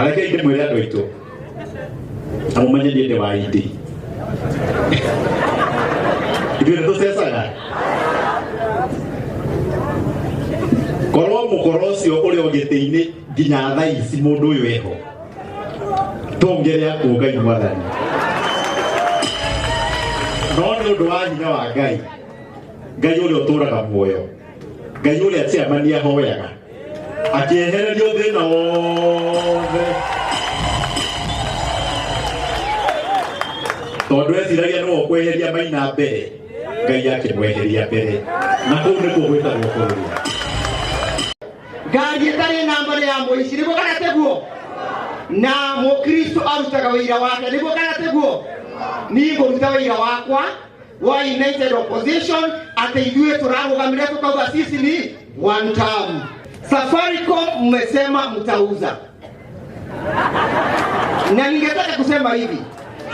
Na reke ndĩmwĩre andũ aitũ, na mũmenye niĩ ndĩ wa indi. Ithuĩ nĩ tũcecaga. Korwo mũkoro ũcio ũrĩ o gĩtĩ-inĩ nginya thaa ici mũndũ ũyũ eho, tũngĩrĩa kũ Ngai mwathani. No nĩ ũndũ wa hinya wa Ngai, Ngai ũrĩa ũtũraga muoyo, Ngai ũrĩa chairman ahoyaga, akĩehererio thĩna wothe tondũ eciragia nĩwe ũkweheria Maina mbere, Ngai akĩmweheria mbere, na kũu nĩkuo gwĩtagwo kũrũa. Ngari ĩtarĩ namba nĩ ya mũici, nĩguo kana tiguo? Na mũkristo arutaga wĩira wake, nĩguo kana tiguo? Niĩ ngũruta wĩira wakwa wa United Opposition atĩ ithuĩ tũrarũgamire tũkauga sisi ni one term. Safaricom mmesema mtauza, na ningetaka kusema hivi,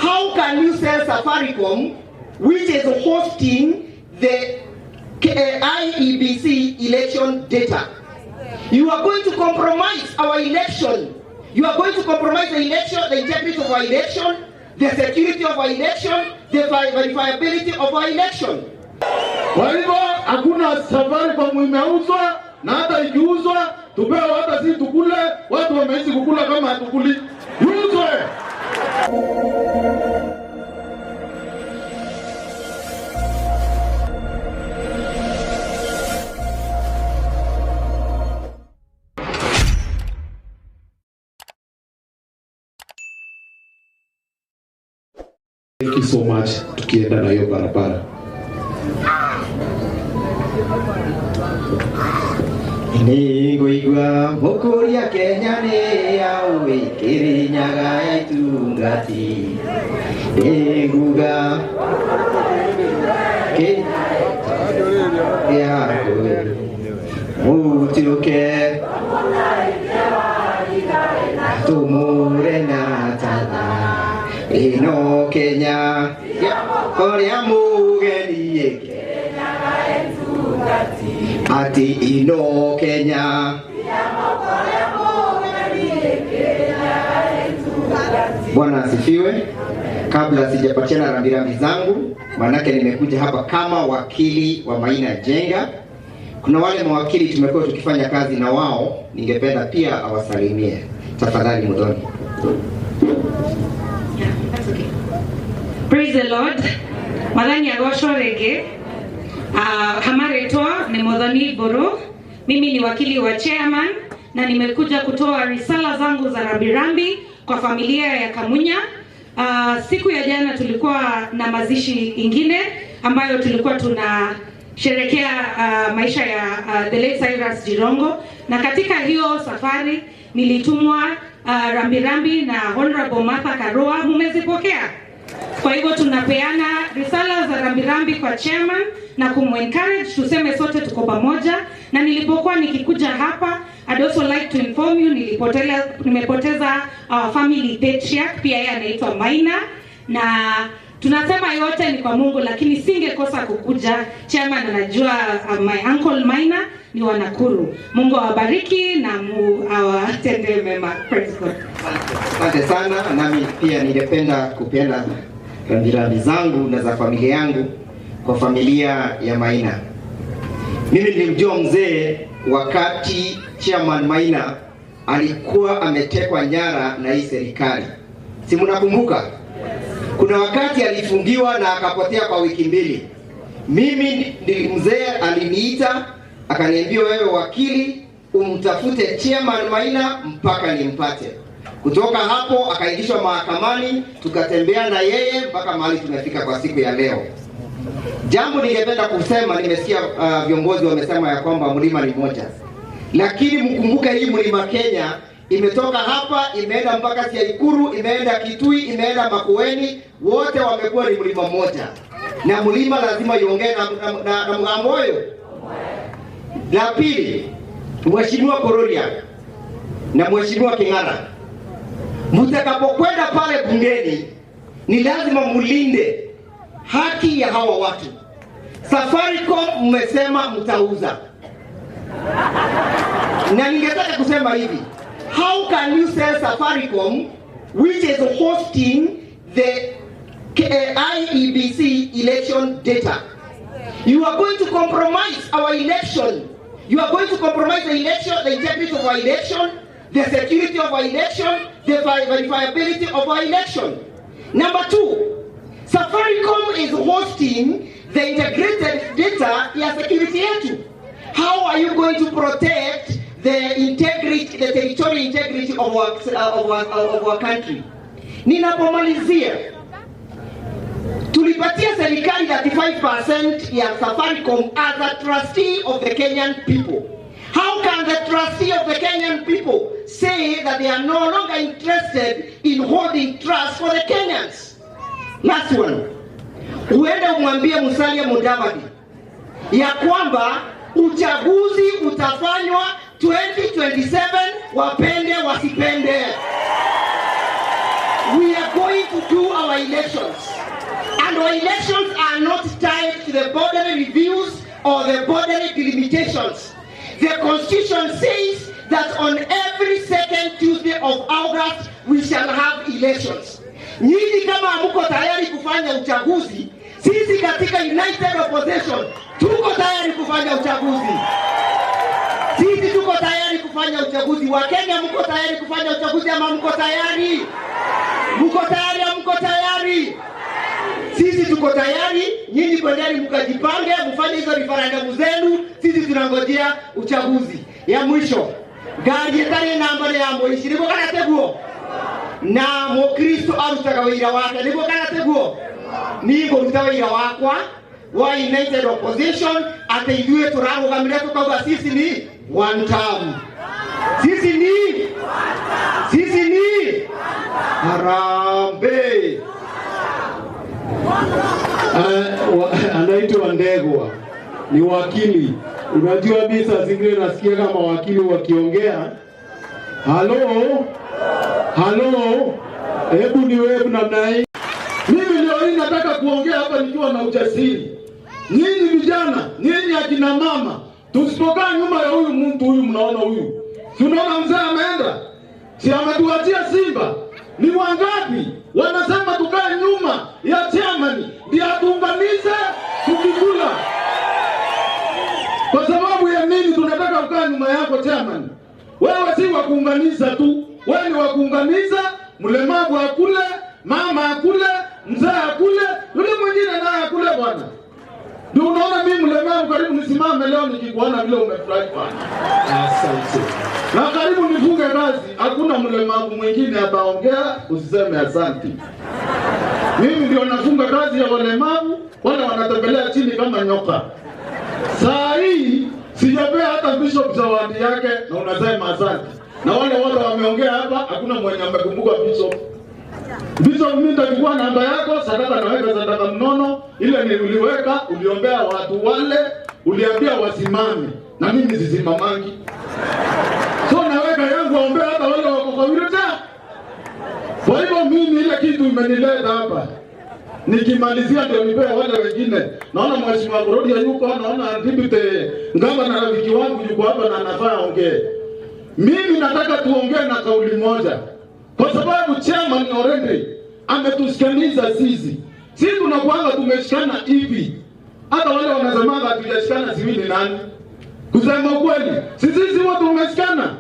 how can you sell Safaricom which is hosting the IEBC election data? You are going to compromise our election. You are going to compromise the election, the integrity of our election, the security of our election, the verifiability of our election. Kwa hivyo hakuna Safaricom imeuzwa, na hata ikiuzwa tupewe hata si tukule. Watu wameishi kukula kama hatukuli, iuzwe. Thank you so much. Tukienda na hiyo barabara. Nĩngũigua mũkũria Kenya nĩ yaũ Kĩrĩnyaga ya itungati, nĩnguga mũtuĩke tũmũre na tatha ĩno Kenya kũrĩa mũgeni ati ino Kenya. Bwana asifiwe. Kabla sijapatiana rambirambi zangu, manake nimekuja hapa kama wakili wa Maina Njenga. Kuna wale mawakili tumekuwa tukifanya kazi na wao, ningependa pia awasalimie. Tafadhali Muthoni. Yeah, that's okay. Praise the Lord. Mwathani agocwo rĩngĩ. Hamaretwa ni Muthoni Mburu. Mimi ni wakili wa chairman na nimekuja kutoa risala zangu za rambirambi kwa familia ya Kamunya. Siku ya jana tulikuwa na mazishi ingine ambayo tulikuwa tunasherekea maisha ya the late Cyrus Jirongo, na katika hiyo safari nilitumwa rambirambi na Honorable Martha Karua. Mumezipokea? Kwa hivyo tunapeana risala za rambirambi kwa chairman na kumu-encourage tuseme sote tuko pamoja. Na nilipokuwa nikikuja hapa, I'd also like to inform you nimepoteza our family patriarch, pia yeye anaitwa Maina, na tunasema yote ni kwa Mungu, lakini singekosa kukuja. Chairman anajua my uncle Maina ni wa Nakuru. Mungu awabariki na awatendee mema. Praise God. Asante sana. Nami pia ningependa kupeana rambirambi zangu na za familia yangu kwa familia ya Maina. Mimi nilimjua mzee wakati Chairman Maina alikuwa ametekwa nyara na hii serikali. Si mnakumbuka? Kuna wakati alifungiwa na akapotea kwa wiki 2. Mimi mzee aliniita akaniambia, wewe wakili umtafute Chairman Maina mpaka nimpate. Kutoka hapo akaingishwa mahakamani, tukatembea na yeye mpaka mahali tumefika kwa siku ya leo. Jambo ningependa kusema, nimesikia viongozi wamesema ya kwamba mlima ni moja, lakini mkumbuke hii mlima Kenya imetoka hapa imeenda mpaka Siaikuru, imeenda Kitui, imeenda Makueni, wote wamekuwa ni mlima mmoja, na mlima lazima iongee na mgamboyo. La pili, Mheshimiwa Kororia na Mheshimiwa King'ara, mtakapokwenda pale bungeni ni lazima mulinde haki ya hawa watu. Safaricom mmesema mtauza, na ningetaka kusema hivi, How can you sell Safaricom, which is hosting the IEBC election data? You are going to compromise our election. You are going to compromise the election, the integrity of our election, the security of our election, the verifiability of our election. Number two, Safaricom is hosting the integrated data ya security yetu. How are you going to protect the integrity, the territorial integrity of our country? Ninapomalizia, tulipatia serikali 35% ya Safaricom as a trustee of the Kenyan people. How can the trustee of the Kenyan people say that they are no longer interested in holding trust for the Kenyans? Last one. Uende umwambie Musalia Mudavadi ya kwamba uchaguzi utafanywa 2027, wapende wasipende. We are going to do our elections. And our elections are not tied to the boundary reviews or the boundary delimitations. The Constitution says that on every second Tuesday of August we shall have elections. Nyinyi kama hamko tayari kufanya uchaguzi, sisi katika United Opposition tuko tayari kufanya uchaguzi. Sisi tuko tayari kufanya uchaguzi. Wakenya, mko tayari kufanya uchaguzi ama mko tayari? Mko tayari ama mko tayari? Sisi tuko tayari, nyinyi kwendeni mkajipange, mfanye hizo referendum zenu, sisi tunangojea uchaguzi. Ya mwisho, ngari ĩtarĩ namba nĩ ya mũici, nĩguo kana tiguo? Na Mũkristo arutaga wĩira wake, nĩguo kana tiguo? Niĩ ngũruta wĩira wakwa wa United Opposition atĩ ithuĩ tũrarũgamire tukauga sisi ni one term. Sisi ni harambee. Anaitwa Ndegwa, ni wakili. Unajua mimi saa zingine nasikia kama wakili wakiongea, halo halo, hebu ni wewe namna hii. Mimi leo hii nataka kuongea hapa nikiwa na ujasiri. Nyinyi vijana, nyinyi akina mama, tusipokaa nyuma ya huyu mtu huyu, mnaona huyu, si unaona mzee ameenda, si ametuachia simba? Ni wangapi wanasema tukae nyuma ya chairman ndiye atuunganize tukikula? Kwa sababu ya nini tunataka kukaa nyuma yako, chairman? Wewe si wa kuunganisha tu, wewe ni wa kuunganisha mlemavu akule, mama akule, mzee akule, yule mwingine naye akule, bwana. Ndio unaona mimi mlemavu karibu nisimame leo nikikuona vile umefurahi, bwana. Asante. Na karibu nifunge kazi, hakuna mlemavu mwingine ataongea, usiseme asante. Mimi ndio nafunga kazi ya walemavu, wale wanatembelea chini kama nyoka. Saa hii sijapea hata bishop zawadi yake na unasema asante. Na wale wote wameongea hapa, hakuna mwenye amekumbuka bishop. Bishop, mimi nitachukua namba yako, sadaka naweka sadaka mnono, ile niliweka, uliombea watu wale, uliambia wasimame, na mimi sisimamangi. So naweka yangu, waombea hata wale wako kwa wheelchair. Kwa hivyo mimi ile kitu imenileta hapa, nikimalizia ndio nipea wale wengine. Naona Mheshimiwa Kurodia yuko, naona Deputy Ngamba na rafiki wangu yuko hapa na anafaa aongee. Mimi nataka tuongee na kauli moja, kwa sababu chairman already ametusikaniza sisi. Sisi tunakuanga tumeshikana hivi, hata wale wanasemanga hatujashikana, sijui ni nani. Kusema ukweli, sisi wote tumeshikana,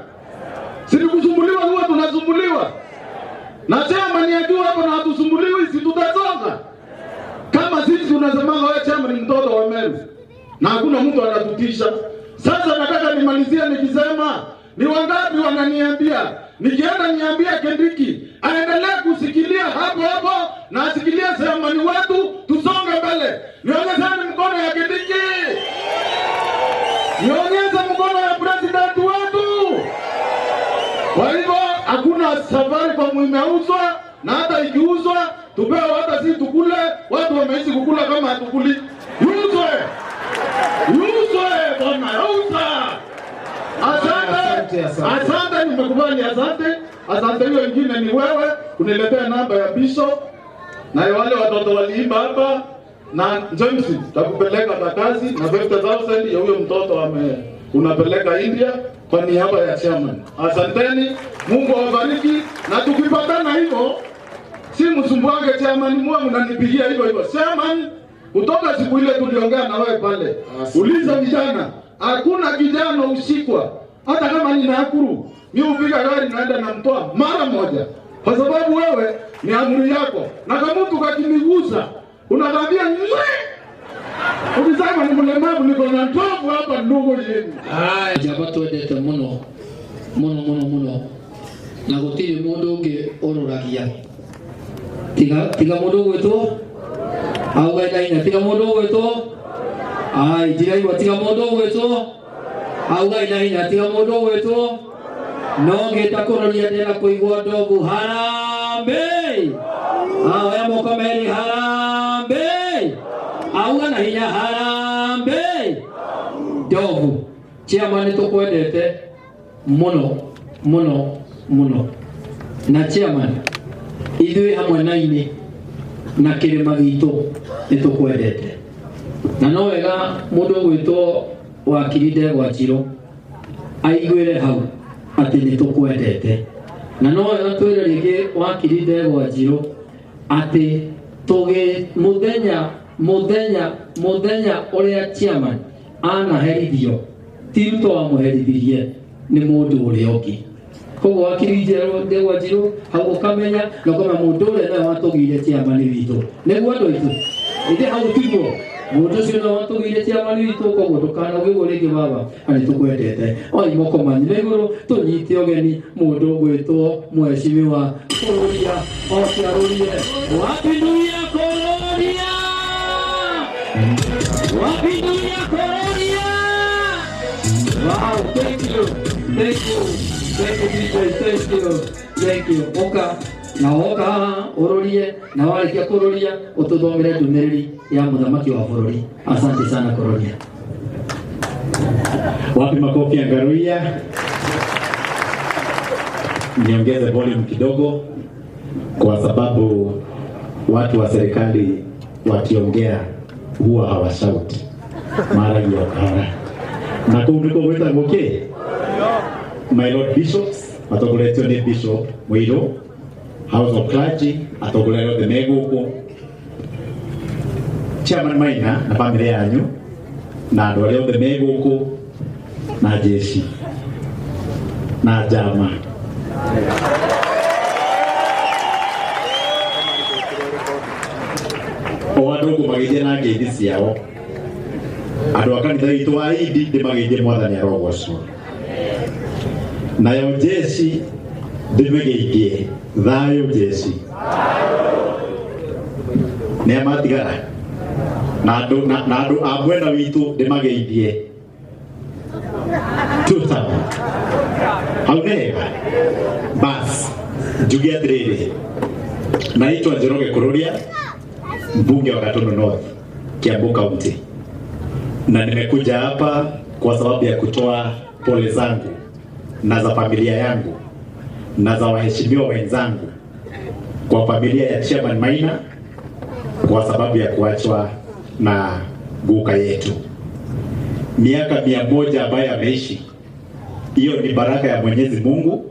si ni kusumbuliwa huwa tunasumbuliwa na chairman ajua hapo na hatusumbuliwi, si tutasonga. Kama sisi tunasemanga wewe chairman ni mtoto wa Meru na hakuna mtu anatutisha. Sasa nataka nimalizie nikisema ni wangapi wananiambia nikienda niambia Kindiki aendelee kushikilia hapo hapo na ashikilie chairman wetu, tusonge mbele. Nionyesheni mkono ya Kindiki, nionyeshe mkono ya president wetu. Kwa hivyo hakuna Safaricom imeuzwa, na hata ikiuzwa tupewe hata sisi tukule. Watu wameishi kukula kama hatukuli. Iuzwe, iuzwe bwana, uza. Asante, Asante, asante. asante, nimekubali, asante. Asante hiyo ingine ni wewe uniletea namba ya bishop na wale watoto waliimba hapa na James takupeleka makazi na 50,000 ya huyo mtoto ame unapeleka India kwa niaba ya chairman. Asanteni, Mungu awabariki, na tukipatana hivyo si msumbuange chairman, mwa mnanipigia hivyo hivyo. Chairman, kutoka siku ile tuliongea na wewe pale, uliza vijana, hakuna kijana ushikwa hata kama ni Nakuru, mimi upiga gari naenda namtoa mara moja, kwa sababu wewe ni amri yako, na kama mtu kakinigusa unakwambia nywe. Ukisema ni mlemavu, niko na ndovu hapa ndugu yenu. Njamba twendete muno muno muno muno, na gutiri mundu ungi uroragia tiga mundu ugwitwo auga na tiga mundu ugwitwo ai ndiraigua tiga mundu ugwitwo auga na tiga mundu ugwitwo no ngita kuroria ndĩrenda kuigua ndovu harambee. Oya moko meri harambee, auga na hinya harambee. Ndovu chairman nĩtũkwendete mũno mũno mũno, na chairman ithuĩ hamwe na inĩ na kĩrĩma gitũ nĩtũkwendete, na no wega mũndũ ũgwĩtwo wakiri Ndegwa Njirũ aiguĩre hau atĩ nĩtũkwendete, na no wega twĩre rĩngĩ wakiri Ndegwa Njirũ atĩ tũgĩ mũthenya mũthenya mũthenya ũrĩa chairman anaherithio ti Ruto wamũherithirie nĩ mũndũ ũrĩa ũngĩ. Koguo wakiri Ndegwa Njirũ hau ũkamenya na ũkamenya mũndũ ũrĩa nĩwe watũgĩire chairman witũ, nĩguo andũ aitũ ĩndĩ hau tiguo mũndũ ũcio nĩwe watũgĩire chairman witũ. Koguo ndũkanaũgĩrwo rĩngĩ baba, na nĩtũkwendete. Oi moko manyu na igũrũ tũnyite ũgeni mũndũ ũgwĩtwo mheshimiwa Kururia oke arũrie. Wapinduria Kururia, wapinduria Kururia. Wow, thank you, thank you, thank you DJ, thank you, thank you. Oka na oka ururie, na warikia kururia ututhomere ndumiriri ya muthamaki wa bururi. Asante sana Kururia. Wapi makofi ya Ngaruiya? Niongeze volume kidogo kwa sababu watu wa serikali wakiongea huwa hawashauti mara hiyo kara. Na kuu ndiko gwĩtagwo kĩ? My Lord Bishops matongoretio nĩ Bishop Mũirũ, House of Clergy atongoria othe me gũkũ, Chairman Maina na family yanyu na andũ arĩa othe me gũkũ na jeshi na njama. O andũ ngũmageithia na ngeithi ciao, andũ a kanitha witũ wa Indi ndĩmageithie mwathani arogocwo, nayo jeshi ndĩmĩgeithie thayũ jeshi nĩa matigara, na andũ a mwena witũ ndĩmageithie tuta hau nĩ hega. Bas njuge atĩrĩrĩ, naitwa Njoroge Kururia, mbunge wa Gatundu North, Kiambu County, na nimekuja hapa kwa sababu ya kutoa pole zangu na za familia yangu na za waheshimiwa wenzangu kwa familia ya Chairman Maina kwa sababu ya kuachwa na guka yetu. Miaka 100 ambayo ameishi, hiyo ni baraka ya Mwenyezi Mungu,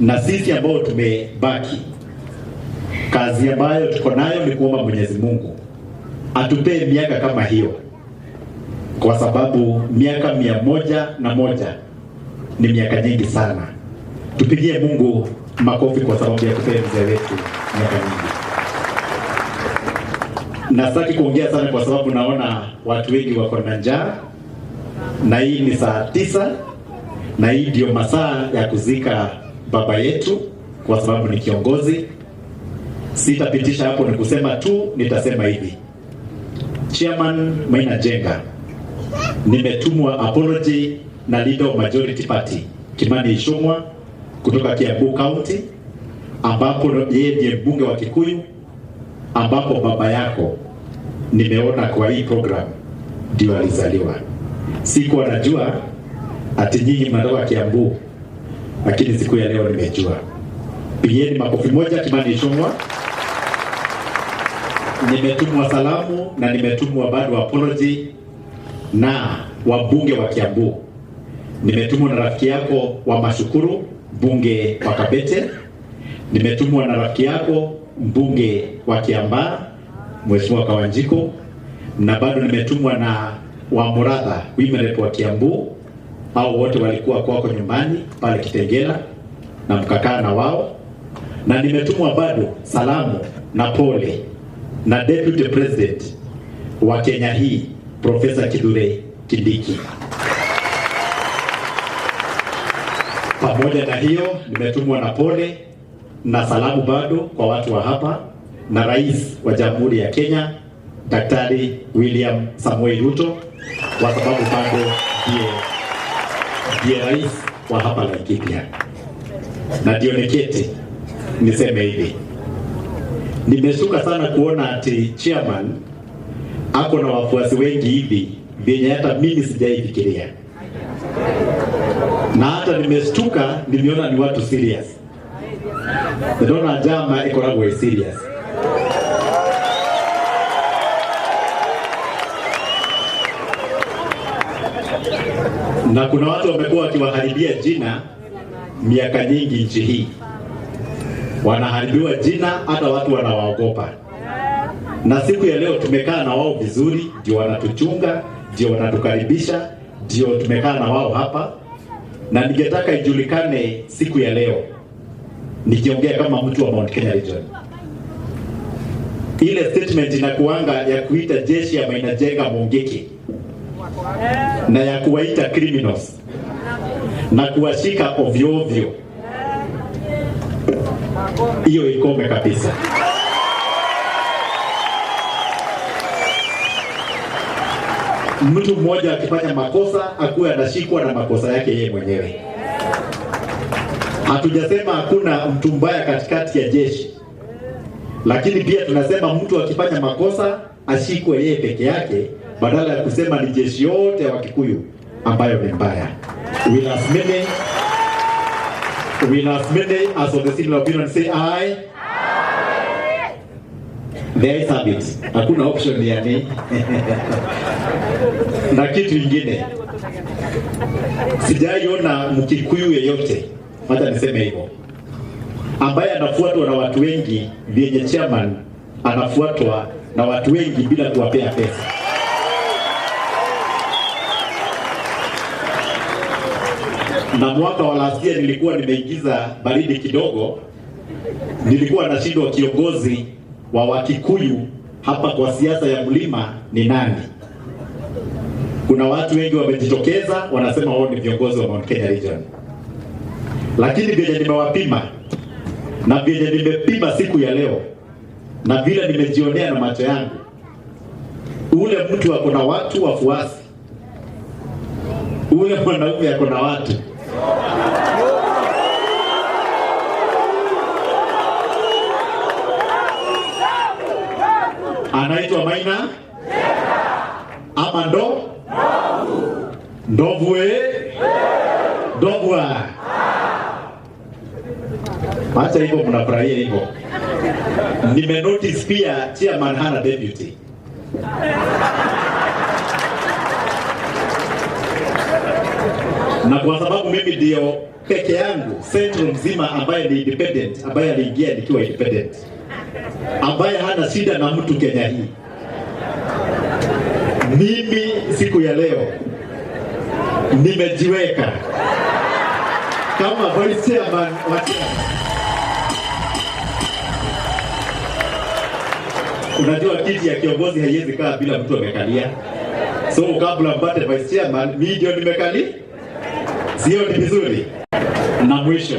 na sisi ambao tumebaki, kazi ambayo tuko nayo ni kuomba Mwenyezi Mungu atupee miaka kama hiyo, kwa sababu miaka 101 ni miaka nyingi sana. Tupigie Mungu makofi kwa sababu ya kupea mzee wetu miaka mingi. Na sitaki kuongea sana kwa sababu naona watu wengi wako na njaa, na hii ni saa 9 na hii ndio masaa ya kuzika baba yetu kwa sababu ni kiongozi. Sitapitisha hapo, ni kusema tu, nitasema hivi. Chairman Maina Njenga, nimetumwa apology na leader of majority party Kimani Ichung'wa kutoka Kiambu County, ambapo yeye ndiye mbunge wa Kikuyu, ambapo baba yako nimeona kwa hii program ndio alizaliwa. Sikuwa najua ati nyinyi mnatoka Kiambu, lakini siku ya leo nimejua. Pigieni makofi moja Kimani Ichung'wa. Nimetumwa salamu na nimetumwa bado apology na wabunge wa Kiambu Nimetumwa na rafiki yako wa Mashukuru, mbunge wa Kabete. Nimetumwa na rafiki yako mbunge wa Kiambaa, Mheshimiwa Kawanjiko, na bado nimetumwa na wa Muratha, women rep wa Kiambu. Hao wote walikuwa kwako nyumbani pale Kitengela na mkakaa na wao, na nimetumwa bado salamu na pole na Deputy President wa Kenya hii Profesa Kithure Kindiki. Pamoja na hiyo, nimetumwa na pole na salamu bado kwa watu wa hapa na Rais wa Jamhuri ya Kenya Daktari William Samoei Ruto, kwa sababu bado ndiye rais wa hapa Laikipia. Na ndio niketi niseme hivi, nimeshuka sana kuona ati chairman ako na wafuasi wengi hivi vyenye hata mimi sijaifikiria, na hata nimeshtuka, nimeona ni watu serious. Ndona jama ikoragwo serious. Na kuna watu wamekuwa wakiwaharibia jina miaka nyingi nchi hii, wanaharibiwa jina hata watu wanawaogopa. Na siku ya leo tumekaa na wao vizuri, ndio wanatuchunga, ndio wanatukaribisha, ndio tumekaa na wao hapa. Na ningetaka ijulikane siku ya leo, nikiongea kama mtu wa Mount Kenya Region, ile statement inakuanga ya kuita jeshi ya Maina Njenga Mungiki na ya kuwaita criminals na kuwashika ovyo ovyo, hiyo ikome kabisa. Mtu mmoja akifanya makosa akuwe anashikwa na makosa yake yeye mwenyewe. Hatujasema hakuna mtu mbaya katikati ya jeshi, lakini pia tunasema mtu akifanya makosa ashikwe yeye peke yake, badala ya kusema ni jeshi yote ya Wakikuyu ambayo ni mbaya. Will as many as of the similar opinion say aye? There is habit. Hakuna option yani. Na kitu ingine, sijaiona Mkikuyu yeyote, hata niseme hivyo, ambaye anafuatwa na watu wengi vyenye chairman anafuatwa na watu wengi bila kuwapea pesa. Na mwaka wa last year nilikuwa nimeingiza baridi kidogo, nilikuwa nashindwa kiongozi wa Wakikuyu hapa kwa siasa ya mlima ni nani. Kuna watu wengi wamejitokeza wanasema wao ni viongozi wa Mount Kenya Region, lakini vile nimewapima na vile nimepima siku ya leo na vile nimejionea na macho yangu, ule mtu ako na watu wafuasi, ule mwanaume ako na watu. Anaitwa Maina ama ndo Ndovu Ndovwa. Acha hivyo, mnafurahia hivyo. Nimenotice pia chairman hana deputy. Na kwa sababu mimi ndio peke yangu central mzima ambaye ni independent, ambaye aliingia nikiwa independent, ambaye hana shida na mtu Kenya hii, mimi siku ya leo nimejiweka kama vice chairman wa chama. Unajua kiti ya kiongozi haiwezi kaa bila mtu amekalia. So kabla mpate vice chairman, mimi ndio nimekalia. Sio ni vizuri? Na mwisho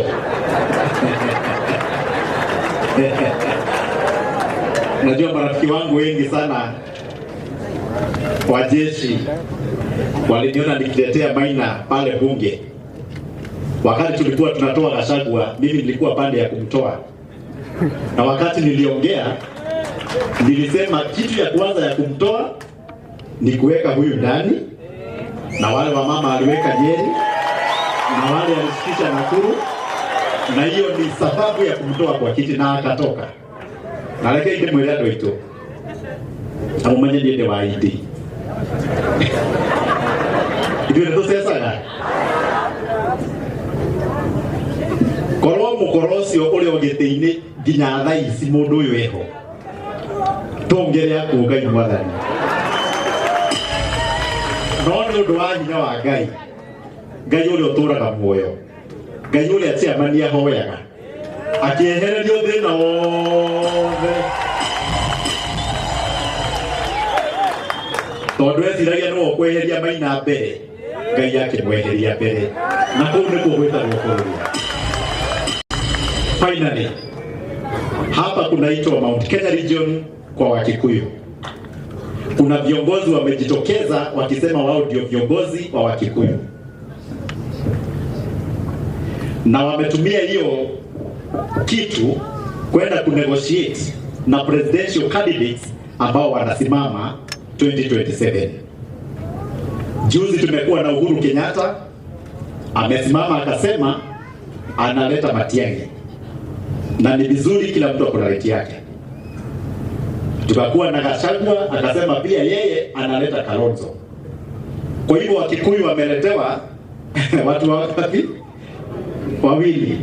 najua marafiki wangu wengi sana wa jeshi waliniona nikiletea Maina pale bunge. Wakati tulikuwa tunatoa Gachagua, mimi nilikuwa pande ya kumtoa. Na wakati niliongea, nilisema kitu ya kwanza ya kumtoa ni kuweka huyu ndani, na wale wa mama aliweka Nyeri, na wale alishikisha Nakuru, na hiyo ni sababu ya kumtoa kwa kiti, na akatoka. Na reke ndimwire andu aitu amumenye niĩ ndĩ wa ID. Ithuĩ nĩtũcecaga. Korwo mukoro ucio uri o gĩtĩ-inĩ nginya thaa ici mũndũ ũyũ eho, tũngĩrĩa kũ Ngai mwathani. No nĩ ũndũ wa hinya wa Ngai, Ngai ũrĩa ũtũraga muoyo, Ngai ũrĩa chairman ahoyaga, akĩehererio thĩna wothe, tondũ eciragia nĩwe ũkweheria Maina mbere, Ngai akĩmweheria mbere, na kũu nĩkuo gwĩtagwo kũrũria. Finally, hapa kunaitwa Mount Kenya Region kwa Wakikuyu. Kuna viongozi wamejitokeza wakisema wao ndio viongozi wa Wakikuyu, na wametumia hiyo kitu kwenda kunegotiate na presidential candidates ambao wanasimama 2027. Juzi tumekuwa na Uhuru Kenyatta amesimama akasema analeta Matiang'i, na ni vizuri kila mtu akona right yake. Tukakuwa na Gachagua akasema pia yeye analeta Kalonzo. Kwa hivyo Wakikuyu wameletewa watu wangapi? Wawili.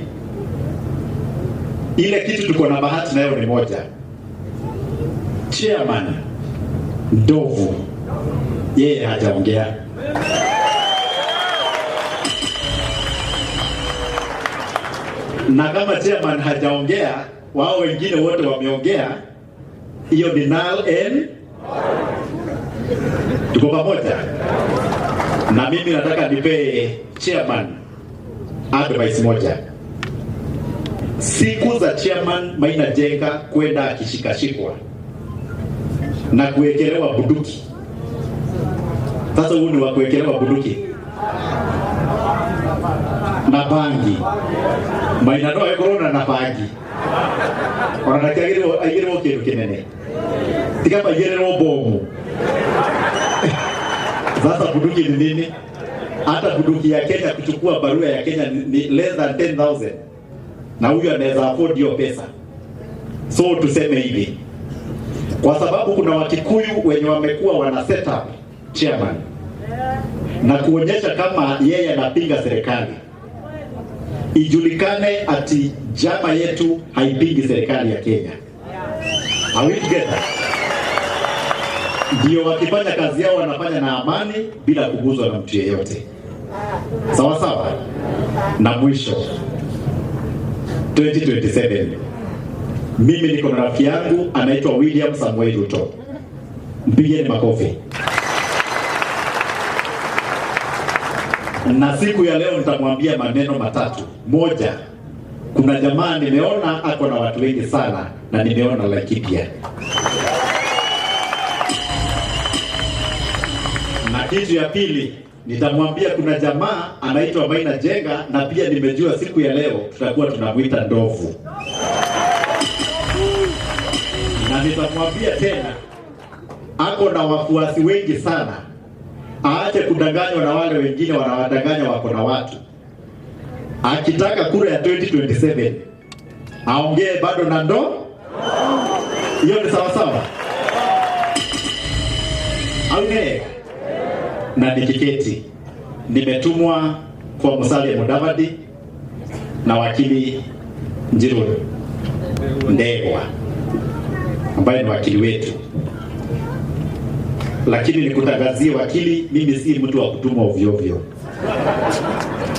Ile kitu tuko na bahati nayo ni moja. Chairman Ndovu yeye hajaongea. Na kama chairman hajaongea, wao wengine wote wameongea, hiyo ni null and tuko pamoja. Na mimi nataka nipe chairman advice moja. Siku za chairman Maina Njenga kwenda akishikashikwa na kuwekelewa bunduki. Sasa huu ni wa kuwekelewa bunduki na bangi. Maina no ekorwo na bangi. Ona ndakiagĩrĩrwo aigĩrĩrwo kĩndũ kĩnene. Tiga maigĩrĩrwo bomu. Sasa bunduki ni nini? Hata bunduki ya Kenya kuchukua barua ya Kenya ni less than 10,000. Na huyu anaweza afford hiyo pesa. So tuseme hivi, kwa sababu kuna Wakikuyu wenye wamekuwa wana set up chairman na kuonyesha kama yeye anapinga serikali, ijulikane ati jama yetu haipingi serikali ya Kenya. Are we together? Ndio wakifanya kazi yao wanafanya na amani bila kuguzwa na mtu yeyote. Sawa sawa. Na mwisho 2027 mimi niko na rafiki yangu anaitwa William Samuel Ruto. Mpigeni makofi. Na siku ya leo nitamwambia maneno matatu. Moja, kuna jamaa nimeona ako na watu wengi sana na nimeona Laikipia. Na kitu ya pili, nitamwambia kuna jamaa anaitwa Maina Njenga na pia nimejua siku ya leo tutakuwa tunamuita Ndovu. Na nitamwambia tena ako na wafuasi wengi sana, aache kudanganywa na wale wengine wanawadanganya wako na watu. Akitaka kura ya 2027 aongee bado na ndo hiyo ni sawa sawa au ne? Na nikiketi nimetumwa kwa Musalia Mudavadi na wakili Njiru Ndegwa ambaye ni wakili wetu, lakini nikutangazie wakili, mimi si mtu wa kutuma ovyo ovyo.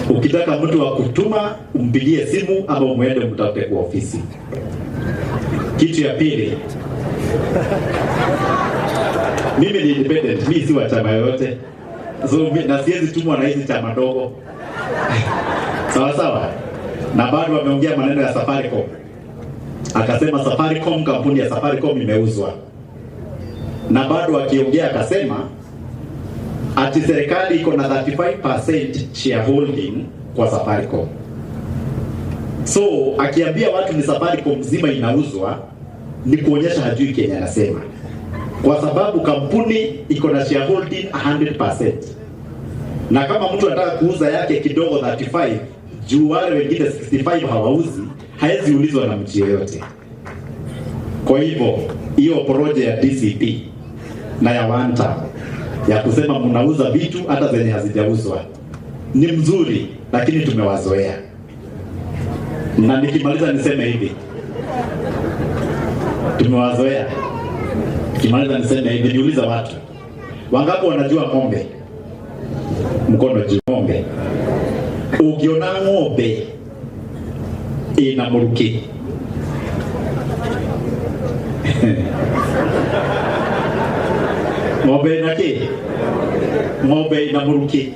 Ukitaka mtu wa kutuma umpigie simu ama umuende mtafute kwa ofisi. Kitu ya pili, mimi ni independent, mimi si wa chama yoyote. So na siwezi tumwa na hizi chama ndogo. Sawa sawa. Na bado wameongea maneno ya Safaricom. Akasema Safaricom, kampuni ya Safaricom imeuzwa. Na bado akiongea akasema ati serikali iko na 35% shareholding kwa Safaricom. So akiambia watu ni Safaricom mzima inauzwa, ni kuonyesha hajui Kenya anasema. Kwa sababu kampuni iko na shareholding 100%. Na kama mtu anataka kuuza yake kidogo 35, juu wale wengine 65 hawauzi, haezi ulizwa na mtu yeyote. Kwa hivyo hiyo poroje ya DCP na ya Wanta ya kusema mnauza vitu hata zenye hazijauzwa ni mzuri, lakini tumewazoea. Na nikimaliza niseme hivi, tumewazoea. Nikimaliza niseme hivi, niuliza watu wangapi wanajua ng'ombe? Mkono juu. Ng'ombe, ukiona ng'ombe ina muruki ng'ombe ina kĩ? Ng'ombe ina muruki,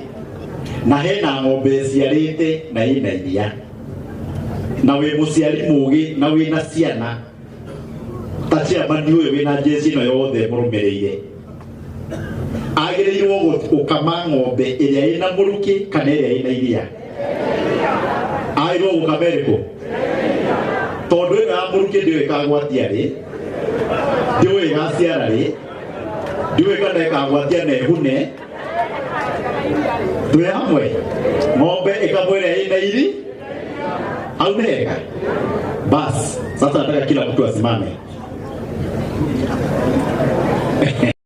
na hena ng'ombe ĩciarĩte na ina iria, na wĩ mũciari mũgĩ na wĩna ciana ta chairman ũyũ wĩna jeshi ĩno yothe mũrũmĩrĩire, agĩrĩirwo gũkama ng'ombe ĩrĩa ĩna mũrukĩ kana ĩrĩa ĩna iria? Agĩrĩirwo gũkama ĩrĩkũ? Tondũ ĩno ya mũrukĩ ndĩũĩ ĩkagwatia rĩ, ndĩũĩ ĩgaciara rĩ, ndĩũĩ kana ĩkagwatia na ĩhune. Twĩ hamwe? Ng'ombe ĩkamwo ĩrĩa ĩna iri au nĩ hega. Bas, sasa nataka kila mtu asimame.